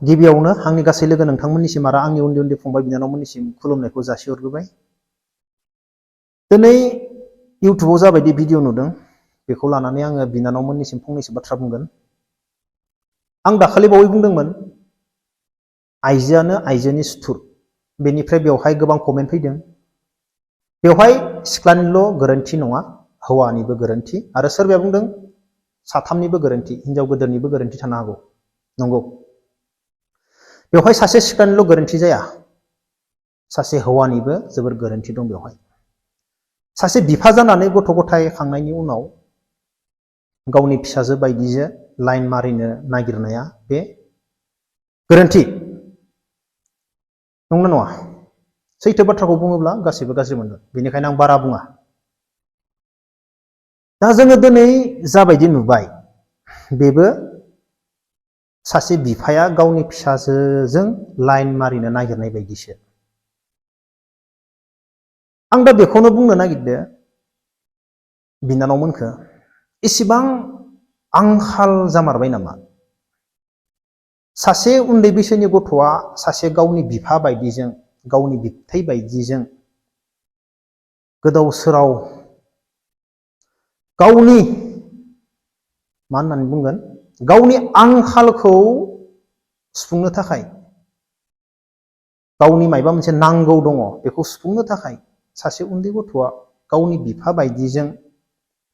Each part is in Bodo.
गिबियावनो आंनि गासै लोगो नोंथांमोननिसिम आरो आंनि उन्दै उन्दै फंबाय बिनानावमोननिसिम खुलुमनायखौ जासिहरग्रोबाय। दिनै इउटुबाव जाबायदि भिडिअ नुदों बेखौ लानानै आङो बिनानावमोननिसिम फंनैसो बाथ्रा बुंगोन। आं दाखालि बावै बुंदोंमोन आइजोआनो आइजोनि सुथुर, बेनिफ्राय बेवहाय गोबां कमेन्ट फैदों। बेवहाय सिख्लानिल' गोरोन्थि नङा, हौवानिबो गोरोन्थि, आरो सोरबाया बुंदों साथामनिबो गोरोन्थि, हिनजाव गोदोरनिबो गोरोन्थि थानो हागौ। नंगौ, बेवहाय सासे सिख्लानिल' गोरोन्थि जाया, सासे हौवानिबो जोबोर गोरोन्थि दं बेवहाय। सासे बिफा जानानै गथ' गथाय खांनायनि उनाव गावनि फिसाजो बायदिजों लाइन मारिनो नागिरनाया बे गोरोन्थि नंगौना नङा? सैथो बाथ्राखौ बुङोब्ला गासैबो गाज्रि मोनगोन, बेनिखायनो आं बारा बुङा। दा जोङो दिनै जाबायदि नुबाय, बेबो सासे बिफाया गावनि फिसाजोजों लाइन मारिनो नागिरनाय बायदिसो। आं दा बेखौनो बुंनो नागिरदो बिनानावमोनखो, इसिबां आंखाल जामारबाय नामा? सासे उन्दै बैसोनि गथ'आ सासे गावनि बिफा बायदिजों, गावनि बिबथै बायदिजों गोदाव सोराव गावनि मा होननानै बुंगोन, गावनि आंखालखौ सुफुंनो थाखाय, गावनि मायबा मोनसे नांगौ दङ बेखौ सुफुंनो थाखाय सासे उन्दै गथ'आ गावनि बिफा बायदिजों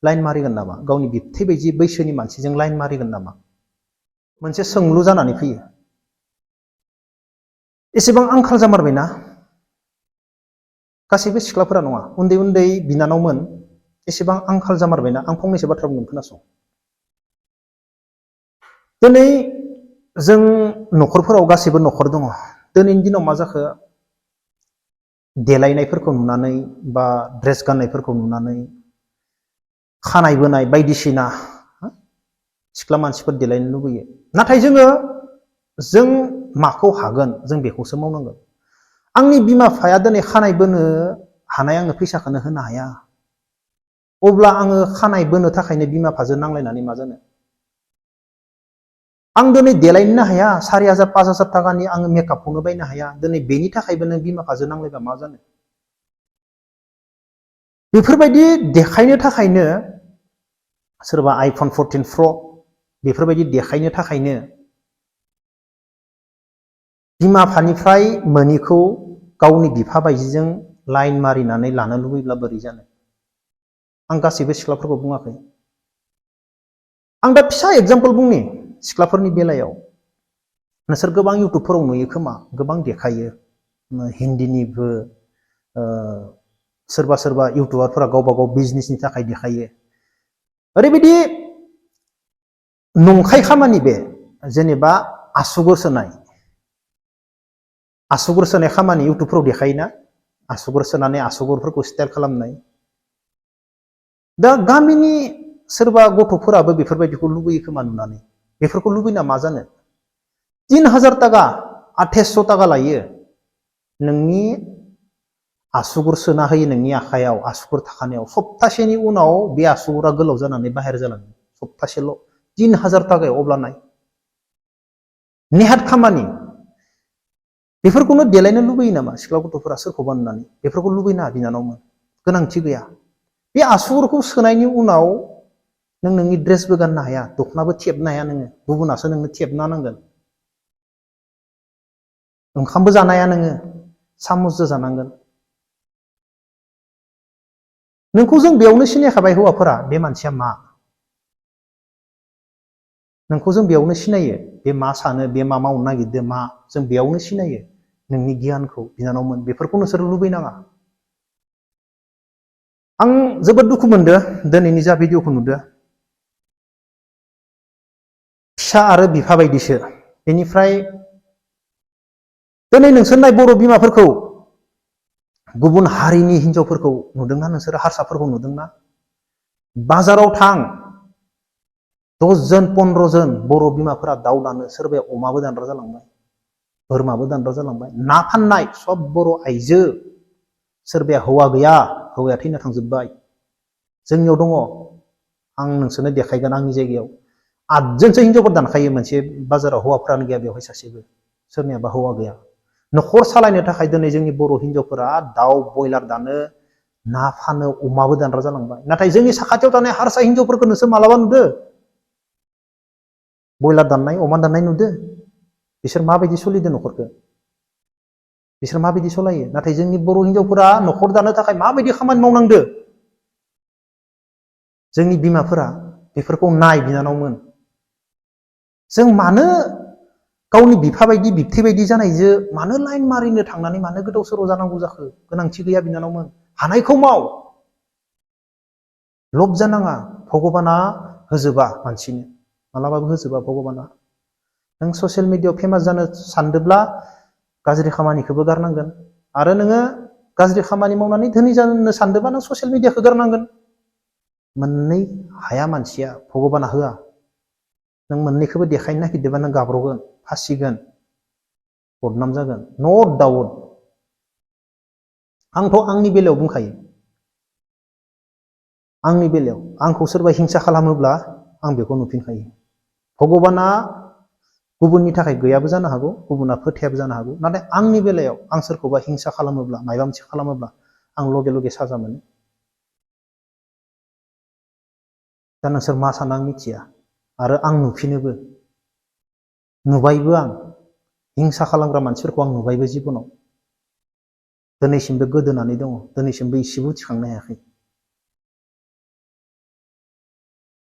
लाइन मारिगोन नामा? गावनि बिबथै बायदि बैसोनि मानसिजों लाइन मारिगोन नामा? मोनसे सोंलु जानानै फैयो। एसेबां आंखाल जामारबायना? गासैबो सिख्लाफोरा नङा, उन्दै उन्दै बिनानावमोन, एसेबां आंखाल जामारबायना? आं फंनैसो बाथ्रा बुंगोन, खोनासं। दिनै जों न'खरफोराव गासैबो न'खर दङ। दिनैनि दिनाव मा जाखो, देलायनायफोरखौ नुनानै बा ड्रेस गाननायफोरखौ नुनानै खानाय बोनाय बायदिसिना सिख्ला मानसिफोर देलायनो लुबैयो। नाथाय जों माखौ हागोन जों बेखौसो मावनांगोन। आंनि बिमा बिफाया दिनै खानाय बोनो हानाय आंनो फैसाखौनो होनो हाया, अब्ला आङो खानाय बोनो थाखायनो बिमा बिफाजों नांलायनानै मा जानो? आं दिनै देलायनोनो हाया, 4,000 5,000 थाखानि आङो मेकआपखौनो बायनो हाया, दिनै बेनि थाखायबो नों बिमा बिफाजों नांलायबा मा जानो? बेफोरबायदि देखायनो थाखायनो सोरबा iPhone 14 Pro बेफोरबायदि देखायनो थाखायनो बिमा बिफानिफ्राय मोनिखौ गावनि बिफा बायदिजों लाइन मारिनानै लानो लुबैब्ला बोरै जानो? आं गासैबो सिख्लाफोरखौ बुङाखै, आं दा फिसा एग्जाम्पल बुंनि सिख्लाफोरनि बेलायाव। नोंसोर गोबां इउटुबफोराव नुयो खोमा, गोबां देखायो, हिन्दीनिबो सोरबा सोरबा इउटुबारफोरा गावबा गाव बिजनेसनि थाखाय देखायो। ओरैबायदि नंखाय खामानि बे, जेनेबा आसुगुर सोनाय खामानि इउटुबफोराव देखायोना, आसुगुर सोनानै आसुगुरफोरखौ स्टाइल खालामनाय। दा गामिनि सोरबा गथ'फोराबो बेफोरबायदिखौ लुबैयो खोमा नुनानै। बेफोरखौ लुबैना मा जानो? 3,000 टाका 2800 टाका लायो नोंनि आसुगुर सोना होयो नोंनि आखायाव, आसुगुर थाखानायाव सप्तासेनि उनाव बे आसुगुरा गोलाव जानानै बाहेर जालाङो। सप्तासेल' 3,000 टाकायाव, अब्ला नाय नेहाथ खामानि। बेफोरखौनो देलायनो लुबैयो नामा सिख्ला गथ'फोरा सोरखौबा नुनानै? बेफोरखौ लुबैना बिनानावमोन, गोनांथि गैया। बे आसुगुरखौ सोनायनि उनाव नों नोंनि ड्रेसबो गाननो हाया, दखनाबो थेबनो हाया नोङो, गुबुनासो नोंनो थेबना नांगोन। ओंखामबो जानो हाया नोङो, सामुसजों जानांगोन। नोंखौ जों बेयावनो सिनायखाबाय हौवाफोरा, बे मानसिया मा? नोंखौ जों बेयावनो सिनायो, बे मा सानो, बे मा मावनो नागिरदो, मा जों बेयावनो सिनायो नोंनि गियानखौ। बिनानावमोन, बेफोरखौ नोंसोर लुबैनाङा। आं जोबोद दुखु मोनदों दिनैनि जा भिडिअखौ नुदो। फिसा आरो बिफा बायदिसो। बेनिफ्राय दिनै नोंसोर नाय बर' बिमाफोरखौ, गुबुन हारिनि हिनजावफोरखौ नुदोंना नोंसोर? हारसाफोरखौ नुदोंना? बाजाराव थां, 10 जन 15 जन बर' बिमाफोरा दाउ दानो, सोरबाया अमाबो दानग्रा जालांबाय, बोरमाबो दानग्रा जालांबाय। ना फाननाय सब बर' आइजो, सोरबाया हौवा गैया, हौवाया थैना थांजोब्बाय। जोंनियाव दङ, आं नोंसोरनो देखायगोन आंनि जायगायाव। आदजोनसो हिनजावफोर दानखायो मोनसे बाजाराव हौवाफ्रानो गैया बेवहाय सासेबो सोरनियाबा हौवा गैया न'खर सालायनो थाखाय दिनै जोंनि बर' हिनजावफोरा दाउ बयलार दानो ना फानो अमाबो दानग्रा जालांबाय नाथाय जोंनि साखाथियाव थानाय हारसा हिनजावफोरखौ नोंसोर मालाबा नुदो बयलार दाननाय अमा दाननाय नुदो बिसोर माबायदि सोलिदो न'खरखौ बिसोर माबायदि सलायो नाथाय जोंनि बर' हिनजावफोरा न'खर दानो थाखाय माबायदि खामानि मावनांदो जोंनि बिमाफोरा बेफोरखौ नाय बिनानावमोन जों मानो गावनि बिफा बायदि बिबथै बायदि जानायजों मानो लाइन मारिनो थांनानै मानो गोदाव सोराव जानांगौ जाखो गोनांथि गैया बिनानावमोन हानायखौ माव लब जानाङा भगबाना होजोबा मानसिनो मालाबाबो होजोबा भगबाना नों ससियेल मिडियायाव फेमास जानो सानदोंब्ला गाज्रि खामानिखौबो गारनांगोन आरो नोङो गाज्रि खामानि मावनानै धोनि जानो सानदोंबा नों ससियेल मिडियाखौ गारनांगोन मोननै हाया मानसिया भगबाना होआ नों मोननैखौबो देखायनो नागिरदोंबा नों गाब्रगोन फासिगोन बदनाम जागोन नो डाउट आंथ' आंनि बेलायाव बुंखायो आंनि बेलायाव आंखौ सोरबा हिंसा खालामोब्ला आं बेखौ नुफिनखायो भगबाना गुबुननि थाखाय गैयाबो जानो हागौ गुबुना फोथायाबो जानो हागौ नाथाय आंनि बेलायाव आं सोरखौबा हिंसा खालामोब्ला माबा मोनसे खालामोब्ला आं लगे लगे साजा मोनो दा नोंसोर मा सानो आं मिथिया आरो आं नुफिनोबो नुबायबो आं हिंसा खालामग्रा मानसिफोरखौ आं नुबायबो जिबनाव दिनैसिमबो गोदोनानै दङ दिनैसिमबो इसेबो थिखांनो हायाखै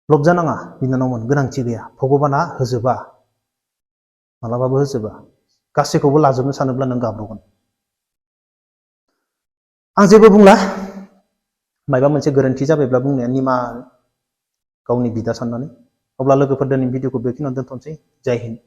लब जानाङा बिनानावमोन गोनांथि गैया भगबाना होजोबा मालाबाबो होजोबा गासैखौबो लाजोबनो सानोब्ला नों गाब्रगोन आं जेबो बुंला माबा मोनसे गोरोन्थि जाबायब्ला बुंनाया निमाहा गावनि बिदा साननानै अब्ला लोगोफोर दिनै भिडिअखौ बेखिनियावनो दोनथ'नोसै जय हिन्द